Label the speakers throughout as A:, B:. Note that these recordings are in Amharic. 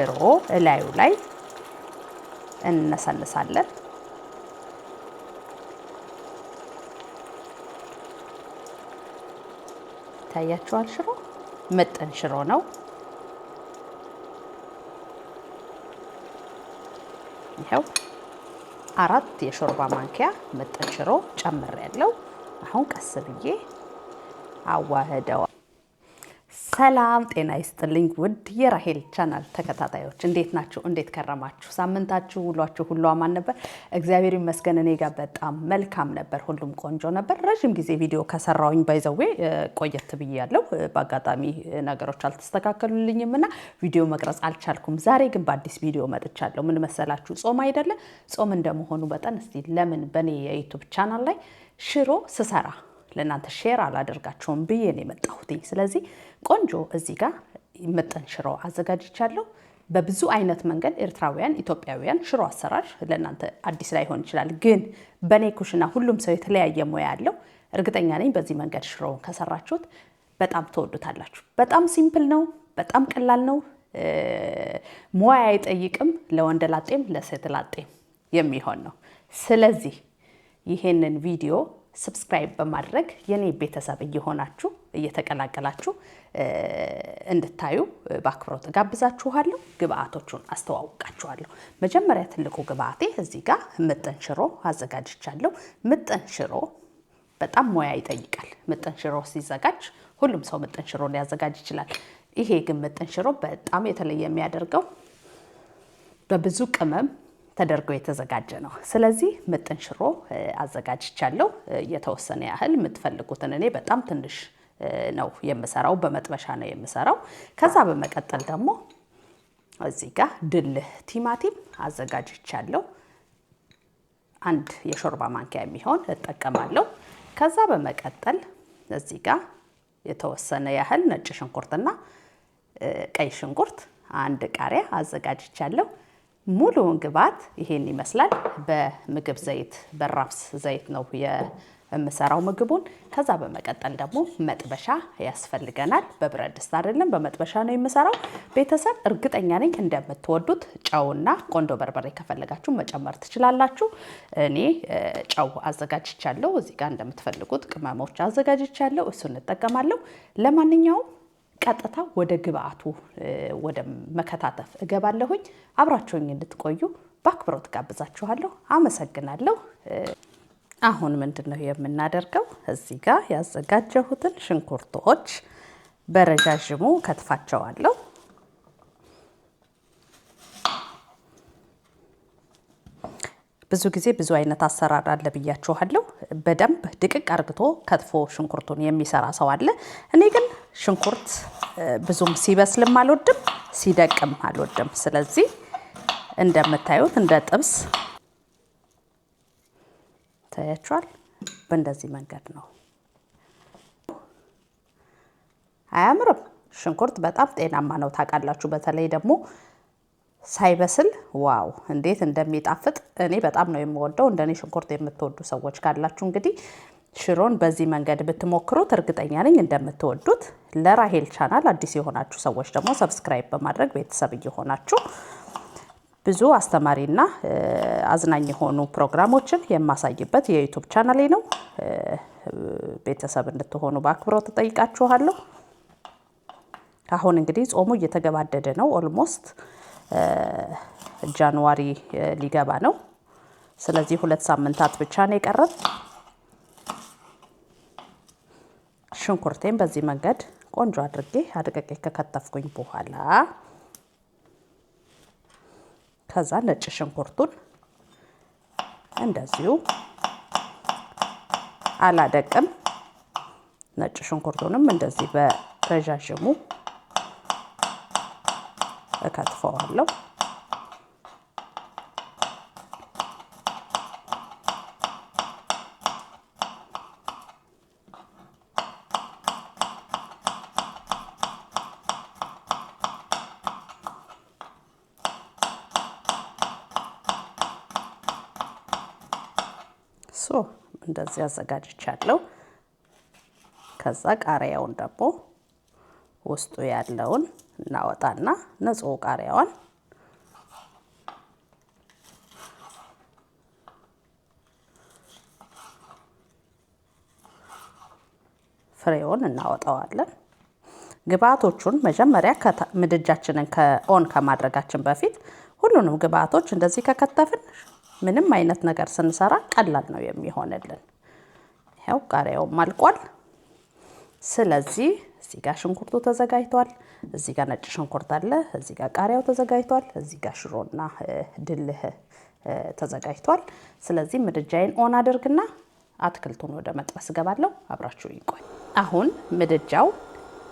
A: ሽሮ እላዩ ላይ እንነሰንሳለን። ይታያችኋል። ሽሮ ምጥን ሽሮ ነው። ይኸው 4 የሾርባ ማንኪያ ምጥን ሽሮ ጨምሬያለሁ። አሁን ቀስ ብዬ አዋህደዋ። ሰላም ጤና ይስጥልኝ ውድ የራሄል ቻናል ተከታታዮች፣ እንዴት ናችሁ? እንዴት ከረማችሁ? ሳምንታችሁ ውሏችሁ ሁሉ አማን ነበር? እግዚአብሔር ይመስገን እኔ ጋር በጣም መልካም ነበር። ሁሉም ቆንጆ ነበር። ረዥም ጊዜ ቪዲዮ ከሰራውኝ by the way ቆየት ብያለሁ። በአጋጣሚ ነገሮች አልተስተካከሉልኝም እና ቪዲዮ መቅረጽ አልቻልኩም። ዛሬ ግን በአዲስ ቪዲዮ መጥቻለሁ። ምን መሰላችሁ? ጾም አይደለ? ጾም እንደመሆኑ መጠን እስቲ ለምን በእኔ የ YouTube channel ላይ ሽሮ ስሰራ ለእናንተ share አላደርጋቸውም ብዬ ነው የመጣሁትኝ። ስለዚህ ቆንጆ እዚህ ጋር ምጥን ሽሮ አዘጋጅቻለሁ። በብዙ አይነት መንገድ ኤርትራውያን፣ ኢትዮጵያውያን ሽሮ አሰራር ለእናንተ አዲስ ላይሆን ይችላል። ግን በእኔ ኩሽና ሁሉም ሰው የተለያየ ሙያ አለው። እርግጠኛ ነኝ በዚህ መንገድ ሽሮውን ከሰራችሁት በጣም ትወዱታላችሁ። በጣም simple ነው። በጣም ቀላል ነው። ሙያ አይጠይቅም። ለወንድ ላጤም ለሴት ላጤም የሚሆን ነው። ስለዚህ ይሄንን ቪዲዮ subscribe በማድረግ የኔ ቤተሰብ እየሆናችሁ እየተቀላቀላችሁ እንድታዩ በአክብሮት እጋብዛችኋለሁ። ግብአቶቹን አስተዋውቃችኋለሁ። መጀመሪያ ትልቁ ግብአቴ እዚህ ጋር ምጥን ሽሮ አዘጋጅቻለሁ። ምጥን ሽሮ በጣም ሙያ ይጠይቃል። ምጥን ሽሮ ሲዘጋጅ ሁሉም ሰው ምጥን ሽሮ ሊያዘጋጅ ይችላል። ይሄ ግን ምጥን ሽሮ በጣም የተለየ የሚያደርገው በብዙ ቅመም ተደርጎ የተዘጋጀ ነው። ስለዚህ ምጥን ሽሮ አዘጋጅቻለሁ። የተወሰነ ያህል የምትፈልጉትን፣ እኔ በጣም ትንሽ ነው የምሰራው፣ በመጥበሻ ነው የምሰራው። ከዛ በመቀጠል ደግሞ እዚህ ጋር ድልህ ቲማቲም አዘጋጅቻለሁ። 1 የሾርባ ማንኪያ የሚሆን እጠቀማለሁ። ከዛ በመቀጠል እዚህ ጋር የተወሰነ ያህል ነጭ ሽንኩርትና ቀይ ሽንኩርት፣ 1 ቃሪያ አዘጋጅቻለሁ። ሙሉውን ግብአት ይሄን ይመስላል። በምግብ ዘይት በ raps ዘይት ነው የምሰራው ምግቡን። ከዛ በመቀጠል ደግሞ መጥበሻ ያስፈልገናል። በብረት ድስት አይደለም፣ በመጥበሻ ነው የምሰራው። ቤተሰብ፣ እርግጠኛ ነኝ እንደምትወዱት። ጨውና ቆንዶ በርበሬ ከፈለጋችሁ መጨመር ትችላላችሁ። እኔ ጨው አዘጋጅቻለሁ። እዚህ ጋር እንደምትፈልጉት ቅመሞች አዘጋጅቻለሁ። እሱን እጠቀማለሁ። ለማንኛውም ቀጥታ ወደ ግብአቱ ወደ መከታተፍ እገባለሁኝ። አብራችሁኝ እንድትቆዩ በአክብሮት ጋብዛችኋለሁ። አመሰግናለሁ። አሁን ምንድን ነው የምናደርገው? እዚህ ጋር ያዘጋጀሁትን ሽንኩርቶች በረዣዥሙ ከትፋቸዋለሁ። ብዙ ጊዜ ብዙ አይነት አሰራር አለ ብያችኋለሁ። በደንብ ድቅቅ አርግቶ ከትፎ ሽንኩርቱን የሚሰራ ሰው አለ። እኔ ግን ሽንኩርት ብዙም ሲበስልም አልወድም፣ ሲደቅም አልወድም። ስለዚህ እንደምታዩት እንደ ጥብስ ታያችኋል። በእንደዚህ መንገድ ነው። አያምርም? ሽንኩርት በጣም ጤናማ ነው ታውቃላችሁ። በተለይ ደግሞ ሳይበስል wow እንዴት እንደሚጣፍጥ፣ እኔ በጣም ነው የምወደው። እንደኔ ሽንኩርት የምትወዱ ሰዎች ካላችሁ እንግዲህ ሽሮን በዚህ መንገድ ብትሞክሩት እርግጠኛ ነኝ እንደምትወዱት። ለራሄል ቻናል አዲስ የሆናችሁ ሰዎች ደግሞ subscribe በማድረግ ቤተሰብ እየሆናችሁ ብዙ አስተማሪና አዝናኝ የሆኑ ፕሮግራሞችን የማሳይበት የ YouTube ቻናሌ ነው። ቤተሰብ እንድትሆኑ በአክብሮት እጠይቃችኋለሁ። አሁን እንግዲህ ጾሙ እየተገባደደ ነው። Almost January ሊገባ ነው። ስለዚህ 2 ሳምንታት ብቻ ነው የቀረን። ሽንኩርቴን በዚህ መንገድ ቆንጆ አድርጌ አድቅቄ ከከተፍኩኝ በኋላ ከዛ ነጭ ሽንኩርቱን እንደዚሁ አላደቅም። ነጭ ሽንኩርቱንም እንደዚህ በረዣዥሙ እከትፈዋለሁ። So እንደዚህ አዘጋጅቻለሁ። ከዛ ቃሪያውን ደግሞ ውስጡ ያለውን እናወጣና ንጹህ ቃሪያዋን ፍሬውን እናወጣዋለን። ግብአቶቹን መጀመሪያ ምድጃችንን ከ on ከማድረጋችን በፊት ሁሉንም ግብአቶች እንደዚህ ከከተፍን ምንም አይነት ነገር ስንሰራ ቀላል ነው የሚሆንልን። ይኸው ቃሪያውም አልቋል። ስለዚህ እዚህ ጋር ሽንኩርቱ ተዘጋጅቷል። እዚህ ጋር ነጭ ሽንኩርት አለ። እዚህ ጋር ቃሪያው ተዘጋጅቷል። እዚህ ጋር ሽሮና ድልህ ተዘጋጅቷል። ስለዚህ ምድጃዬን on አድርግና አትክልቱን ወደ መጥበስ እገባለሁ። አብራችሁ ይቆይ። አሁን ምድጃው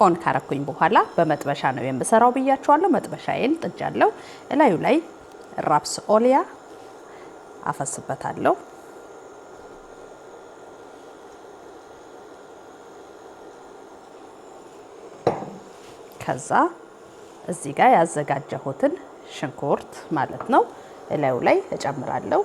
A: on ካረኩኝ በኋላ በመጥበሻ ነው የምሰራው ብያችኋለሁ። መጥበሻዬን ጥጃለሁ። እላዩ ላይ Rapsöl አፈስበታለሁ። ከዛ እዚህ ጋር ያዘጋጀሁትን ሽንኩርት ማለት ነው እላዩ ላይ እጨምራለሁ።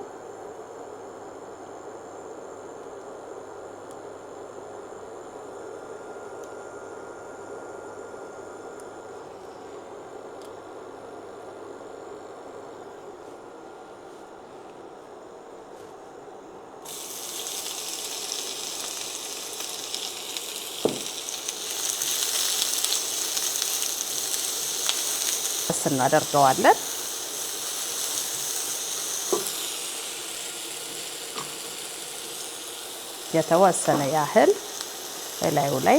A: እናደርገዋለን። የተወሰነ ያህል እላዩ ላይ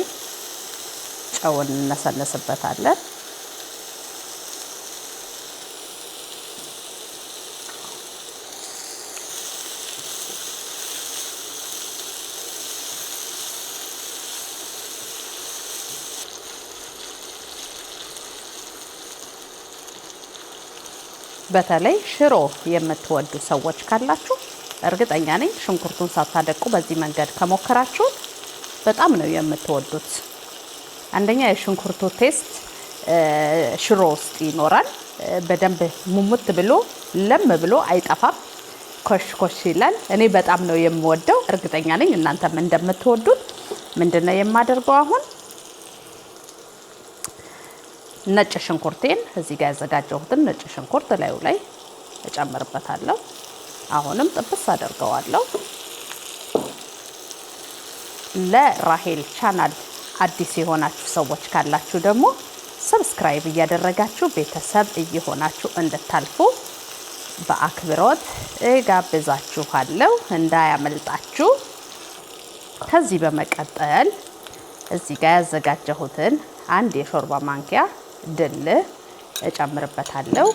A: ጨውን እነሰንስበታለን። በተለይ ሽሮ የምትወዱ ሰዎች ካላችሁ እርግጠኛ ነኝ ሽንኩርቱን ሳታደቁ በዚህ መንገድ ከሞከራችሁት በጣም ነው የምትወዱት። አንደኛ የሽንኩርቱ taste ሽሮ ውስጥ ይኖራል። በደንብ ሙሙት ብሎ ለም ብሎ አይጠፋም። ኮሽ ኮሽ ይላል። እኔ በጣም ነው የምወደው። እርግጠኛ ነኝ እናንተም እንደምትወዱት። ምንድነው የማደርገው አሁን ነጭ ሽንኩርቴን እዚህ ጋር ያዘጋጀሁትን ነጭ ሽንኩርት ላዩ ላይ እጨምርበታለሁ። አሁንም ጥብስ አደርገዋለሁ። ለራሄል ቻናል አዲስ የሆናችሁ ሰዎች ካላችሁ ደግሞ subscribe እያደረጋችሁ ቤተሰብ እየሆናችሁ እንድታልፉ በአክብሮት እጋብዛችኋለሁ፣ እንዳያመልጣችሁ። ከዚህ በመቀጠል እዚህ ጋር ያዘጋጀሁትን አንድ የሾርባ ማንኪያ ድልህ እጨምርበታለሁ።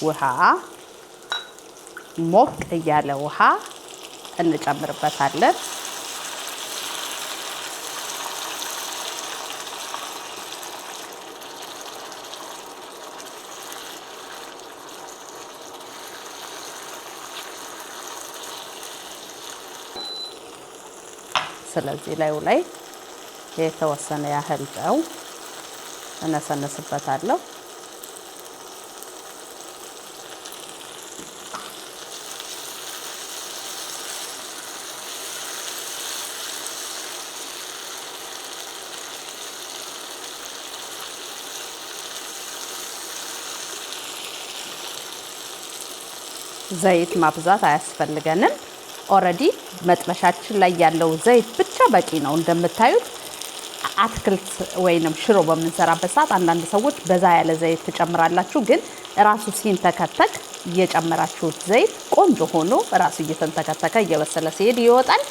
A: ውሃ ሞቅ እያለ ውሃ እንጨምርበታለን። ስለዚህ ላዩ ላይ የተወሰነ ያህል ጨው እነሰንስበታለሁ። ዘይት ማብዛት አያስፈልገንም። Already መጥበሻችን ላይ ያለው ዘይት ብቻ በቂ ነው። እንደምታዩት አትክልት ወይንም ሽሮ በምንሰራበት ሰዓት አንዳንድ ሰዎች በዛ ያለ ዘይት ትጨምራላችሁ። ግን ራሱ ሲንተከተክ እየጨመራችሁት ዘይት ቆንጆ ሆኖ ራሱ እየተንተከተከ እየበሰለ ሲሄድ ይወጣል።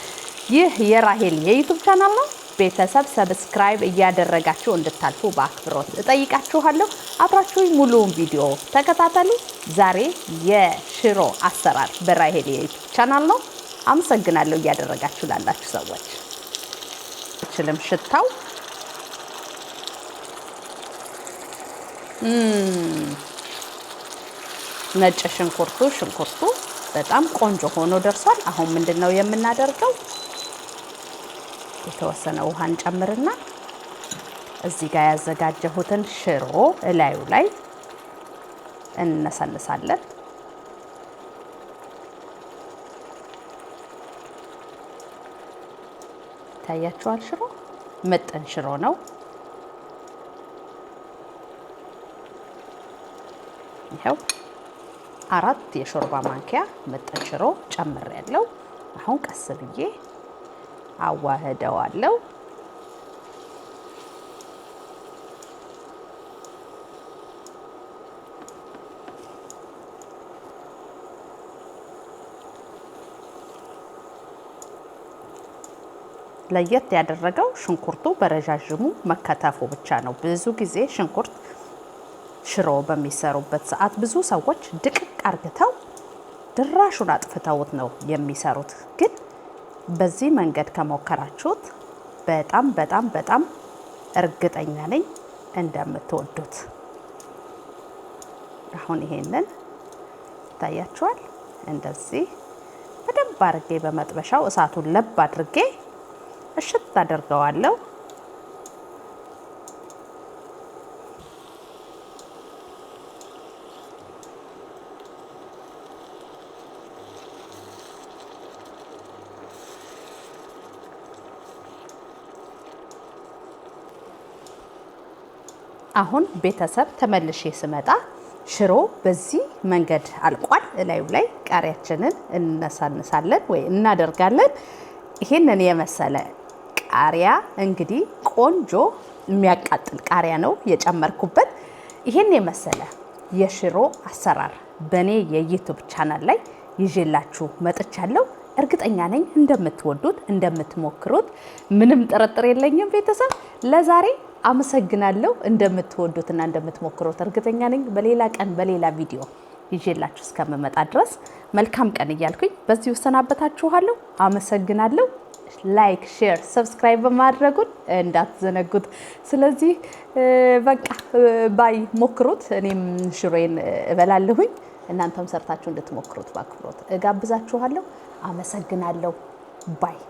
A: ይህ የራሄል የ YouTube channel ነው። ቤተሰብ subscribe እያደረጋችሁ እንድታልፉ በአክብሮት እጠይቃችኋለሁ። አብራችሁ ሙሉውን ቪዲዮ ተከታተሉ። ዛሬ የሽሮ አሰራር በራሄል የ YouTube channel ነው። አመሰግናለሁ እያደረጋችሁ ላላችሁ ሰዎች። ችልም ሽታው ነጭ ሽንኩርቱ በጣም ቆንጆ ሆኖ ደርሷል። አሁን ምንድነው የምናደርገው? የተወሰነ ውሃ እንጨምርና እዚህ ጋር ያዘጋጀሁትን ሽሮ እላዩ ላይ እንነሰንሳለን። ይታያችኋል። ሽሮ ምጥን ሽሮ ነው። ይኸው 4 የሾርባ ማንኪያ ምጥን ሽሮ ጨምሬያለሁ። አሁን ቀስ ብዬ አዋህደዋለሁ። ለየት ያደረገው ሽንኩርቱ በረዣዥሙ መከተፉ ብቻ ነው። ብዙ ጊዜ ሽንኩርት ሽሮ በሚሰሩበት ሰዓት ብዙ ሰዎች ድቅቅ አርግተው ድራሹን አጥፍተውት ነው የሚሰሩት። ግን በዚህ መንገድ ከሞከራችሁት በጣም በጣም በጣም እርግጠኛ ነኝ እንደምትወዱት። አሁን ይሄንን ይታያችኋል። እንደዚህ በደንብ አድርጌ በመጥበሻው እሳቱን ለብ አድርጌ እሽት አደርገዋለሁ። አሁን ቤተሰብ ተመልሼ ስመጣ ሽሮ በዚህ መንገድ አልቋል። እላዩ ላይ ቃሪያችንን እነሳንሳለን ወይ እናደርጋለን። ይሄንን የመሰለ ቃሪያ እንግዲህ ቆንጆ የሚያቃጥል ቃሪያ ነው የጨመርኩበት። ይሄን የመሰለ የሽሮ አሰራር በኔ የ YouTube channel ላይ ይዤላችሁ መጥቻለሁ። እርግጠኛ ነኝ እንደምትወዱት እንደምትሞክሩት ምንም ጥርጥር የለኝም። ቤተሰብ ለዛሬ አመሰግናለሁ። እንደምትወዱትና እንደምትሞክሩት እርግጠኛ ነኝ። በሌላ ቀን በሌላ ቪዲዮ ይዤላችሁ እስከምመጣ ድረስ መልካም ቀን እያልኩኝ በዚሁ እሰናበታችኋለሁ። አመሰግናለሁ። Like፣ share፣ subscribe በማድረጉን እንዳትዘነጉት። ስለዚህ በቃ bye፣ ሞክሩት። እኔም ሽሮዬን እበላለሁኝ። እናንተም ሰርታችሁ እንድትሞክሩት በአክብሮት እጋብዛችኋለሁ። አመሰግናለሁ። Bye።